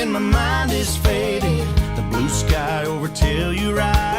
And my mind is faded. The blue sky over Telluride.